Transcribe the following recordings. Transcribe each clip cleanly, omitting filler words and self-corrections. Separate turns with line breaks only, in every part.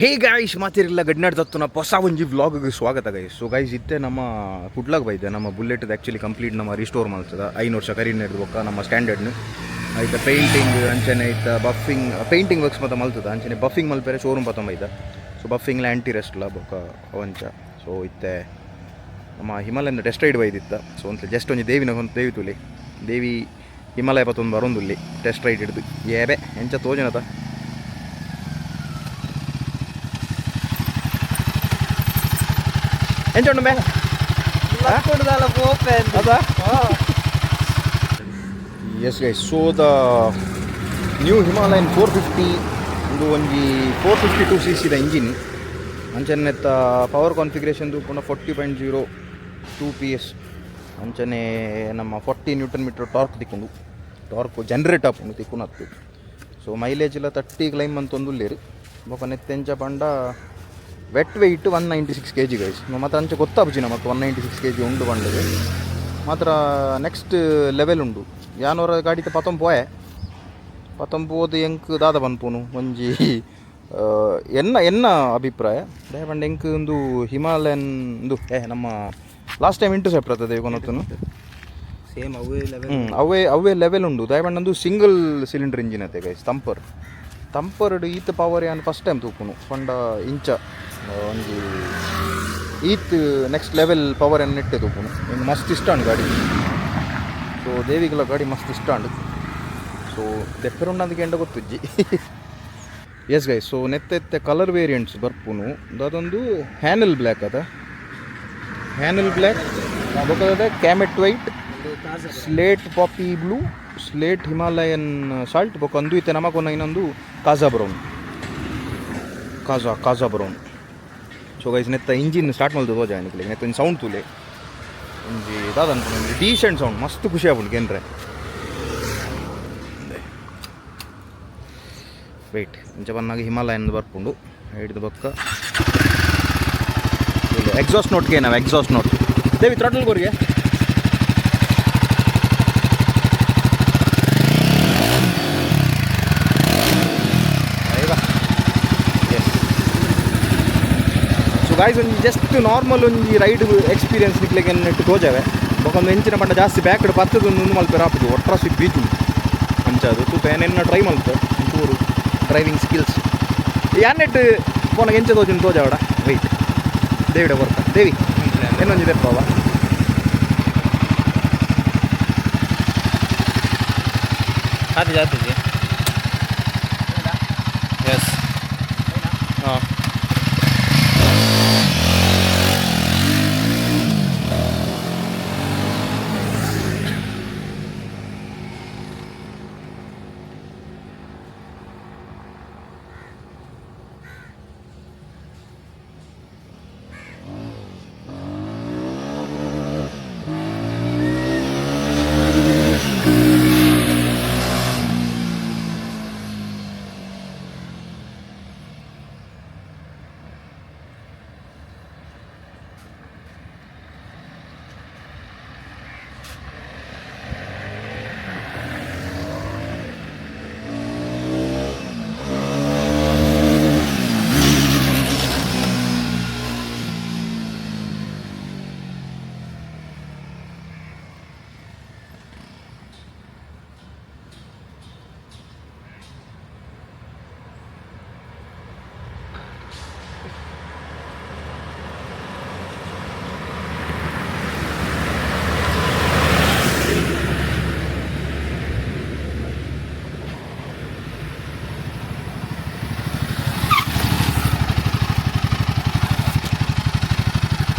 Hey guys, ಮಾತಿರಲಿಲ್ಲ ಗಡ್ನಾಡ್ ದತ್ತುನ ಹೊಸ ಒಂಜಿ ವ್ಲಾಗ್ಗೆ ಸ್ವಾಗತ ಗೈಸ್. ಸೊ ಗೈಸ್, ಇತ್ತೆ ನಮ್ಮ ಕುಡ್ಲಾಗ್ ಬೈದೆ. ನಮ್ಮ ಬುಲೆಟ್ ಆ್ಯಕ್ಚುಲಿ ಕಂಪ್ಲೀಟ್ ನಮ್ಮ ರಿಸ್ಟೋರ್ ಮಾಡ್ತದ. 5 ವರ್ಷ ಕರೀನ್ ಬೊಕ್ಕ ನಮ್ಮ ಸ್ಟ್ಯಾಂಡರ್ಡ್ನು ಐತ ಪೇಂಟಿಂಗ್ ಅಂಚನೆ ಐತ ಬಫಿಂಗ್, ಪೇಂಟಿಂಗ್ ವರ್ಕ್ಸ್ ಮತ್ತೆ ಮಲ್ತದ. ಅಂಚನೆ ಬಫಿಂಗ್ ಮಲ್ಪೆರೆ ಶೋರೂಮ್ ಪತ್ತೊಂಬೈದ. ಸೊ ಬಫಿಂಗ್ಲ ಆ್ಯಂಟಿ ರಸ್ಟ್ಲ ಬೊಕ್ಕ ಅವಂಚ. ಸೊ ಇತ್ತೆ ನಮ್ಮ ಹಿಮಾಲಯನ ಟೆಸ್ಟ್ ರೈಡ್ ಬೈದಿತ್ತ. ಸೊ ಅಂತ ಜಸ್ಟ್ ಒಂಜಿ ದೇವಿನ ಒಂದು ದೇವಿ ತುಲಿ ದೇವಿ ಹಿಮಾಲಯ ಪತ್ತೊಂದು ಬರೋಂದುಲ್ಲಿ ಟೆಸ್ಟ್ ರೈಡ್ ಹಿಡ್ದು ಏಬೆ ಎಂಚ ತೋಜನತ. ಎಂಚ ಉಂಡು ಮೇ? ಅದಾ? Yes guys, so the new Himalayan 450. ಒಂದು ಒಂಜಿ 452 ಸಿ ಸಿದ ಇಂಜಿನ್. ಅಂಚನೆತ್ತ ಪವರ್ ಕಾನ್ಫಿಗರೇಷನ್ ಪುನಃ 40.02 ಪಿ ಎಸ್. ಅಂಚನೆ ನಮ್ಮ 40 ನ್ಯೂಟನ್ ಮೀಟರ್ ಟಾರ್ಕ್ ತಿಕ್ಕೊಂಡು, ಟಾರ್ಕ್ ಜನರೇಟ್ ಆಪುಂಡು ತಿಕ್ಕುನತ್ತು. ಸೊ ಮೈಲೇಜ್ ಎಲ್ಲ 30 ಕ್ಲೈಮ್ ಅಂತ ಉಲ್ಲೇರು. ಬೊಕ ನೆತ್ತೆಂಚ ಪಂಡ ವೆಟ್ ವೆಯ್ಟ್ 196 kg guys. ಮಾತ್ರ ಅಂಚೆ ಗೊತ್ತಾಪುಜಿ ನಮಕ್ 196 ಕೆಜಿ ಉಂಡು ಪಂಡದು. ಮಾತ್ರ ನೆಕ್ಸ್ಟ್ ಲೆವೆಲ್ ಉಂಡು. ಯಾನೋರ ಗಾಡಿತ ಪತ್ತೊಂಪೋಯೆ ಪತ್ತೊಂಬೋದು ಎಂಕ್ ದಾದ ಪನ್ಪುನು ಒಂಜಿ ಎನ್ನ ಎನ್ನ ಅಭಿಪ್ರಾಯ ದಾಯೆ ಪಂಡ ಎಂಕ್ ಒಂದು ಹಿಮಾಲಯನ್ ಉಂದು ಏ ನಮ್ಮ ಲಾಸ್ಟ್ ಟೈಮ್ ಇಂಟರ್ಸೆಪ್ಟರ್ ಆಗ್ತದೆ ಕೊನೊತ್ತನು.
ಸೇಮ್ ಅವೇ ಲೆವೆಲ್.
ಅವೇ ಅವೇ ಲೆವೆಲ್ ಉಂಡು. ದಾಯೆ ಪಂಡ ಒಂದು ಸಿಂಗಲ್ ಸಿಲಿಂಡರ್ ಇಂಜಿನ್ ಅತ್ತೆ ಗೈಸ್. ತಂಪರ್ ತಂಪರ್ಡ್ ಈತ್ ಪವರ್ ಯಾನ್ ಫಸ್ಟ್ ಟೈಮ್ ತೂಪುನು. ಪಂಡ ಇಂಚ ಒಂಜಿ ಈತ್ ನೆಕ್ಸ್ಟ್ ಲೆವೆಲ್ ಪವರ್ ಅನ್ನು ನೆಟ್ಟೆ ತೂಪುನು. ಎಂಕ್ ಮಸ್ತ್ ಇಷ್ಟ ಉಂಡು ಗಾಡಿ. ಸೊ ದೇವಿಗೆಲ್ಲ ಗಾಡಿ ಮಸ್ತ್ ಇಷ್ಟ ಉಂಡು. ಸೊ ದೆಪ್ಪರುಂಡು ಎಂಡ ಗೊತ್ತುಜ್ಜಿ. ಎಸ್ ಗೈಸ್, ಸೊ ನೆತ್ತೆತ್ತೆ ಕಲರ್ ವೇರಿಯಂಟ್ಸ್ ಬರ್ಪುನು. ಅದೊಂದು ಹ್ಯಾನಲ್ ಬ್ಲ್ಯಾಕ್ ಅದ, ಹ್ಯಾನಲ್ black ಬೊಕ್ಕದ ಕ್ಯಾಮೆಟ್ white, slate poppy blue, slate Himalayan salt. ಬೊಕ್ಕ ಅಂದು ಇತ್ತೆ ನಮಕೊನ್ನ ಇನ್ನೊಂದು ಕಾಜಾ ಬ್ರೌನ್, ಕಾಜಾ ಕಾಜಾ ಬ್ರೌನ್. ಸೊ ಗೈಸ್, ನೆತ್ತ ಇಂಜಿನ್ ಸ್ಟಾರ್ಟ್ ಮಲ್ದು ತೋಜ ನಿಕ್ಲೆಗ್. ನೆತ್ತ ಒಂಜಿ ಸೌಂಡ್ ತೂಲೆ. ಒಂಜಿ ದಾದ ಅನ್ಕೊಂಡು ಒಂಜಿ ಡೀಸೆಂಟ್ ಸೌಂಡ್. ಮಸ್ತ್ ಖುಷಿ ಆಪುಂಡು ಕೇಂದ್ರೆ. ವೆಯ್ಟ್, ಇಂಚ ಬನ್ನಾಗ ಹಿಮಾಲಯನ್ ಬರ್ಪುಂಡು. ಹಿಡಿದು ಬೊಕ್ಕ ಎಕ್ಸಾಸ್ಟ್ ನೋಟ್ಗೆ ನಾವು ಎಕ್ಸಾಸ್ಟ್ ನೋಟ್ ದೇವಿ ಥ್ರಾಟಲ್ ಕೊರಿಗೆ. ಎಸ್, ಸೊ ಗಾಯ್ಸ್, ಒಂಜಿ ಜಸ್ಟ್ ನಾರ್ಮಲ್ ಒಂಜಿ ರೈಡ್ ಎಕ್ಸ್ಪೀರಿಯನ್ಸ್ ನಿಕ್ಲೆಗ್ ನೆಟ್ಟು ತೋಜಾವೆ. ಬೊಕ ಒಂದು ಎಂಚಿನ ಪಂಡ ಜಾಸ್ತಿ ಬ್ಯಾಕ್ಡ್ ಪತ್ತದ ಒಂದು ಮಲ್ಪೆರ ಆಪುಜಿ, ಒಟ್ರಾಸಿ ಬೀಚ್ ಅಂಚ. ಅದು ತೂಪ ಏನೇನ ಟ್ರೈ ಮಲ್ಪೆ ಒಂಚೂರು ಡ್ರೈವಿಂಗ್ ಸ್ಕಿಲ್ಸ್. ಯಾನೆಟ್ ಪೋನಾಗ ಎಂಚ ತೋಜುಂಡು ತೋಜಾವಡ. ವೆಯ್ಟ್, ದೇವಿಡ ಬರ್ತ. ದೇವಿ ಏನೊಂಜಿ ದೆಪ್ಪವ.
ಆತಿ ಜಾತಿ. ಎಸ್.
ಹಾಂ.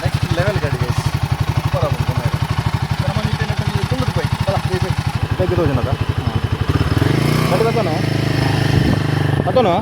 ನೆಕ್ಸ್ಟ್ ಲೆವೆಲ್ ಗಾಡಿ ಗೈಸ್. ಸೂಪರ್ ಆಗುಂಡು. ತೆಗೆ ತೋಜನದ ಗಾಡಿ ಬತ್ತನು ಅತನು.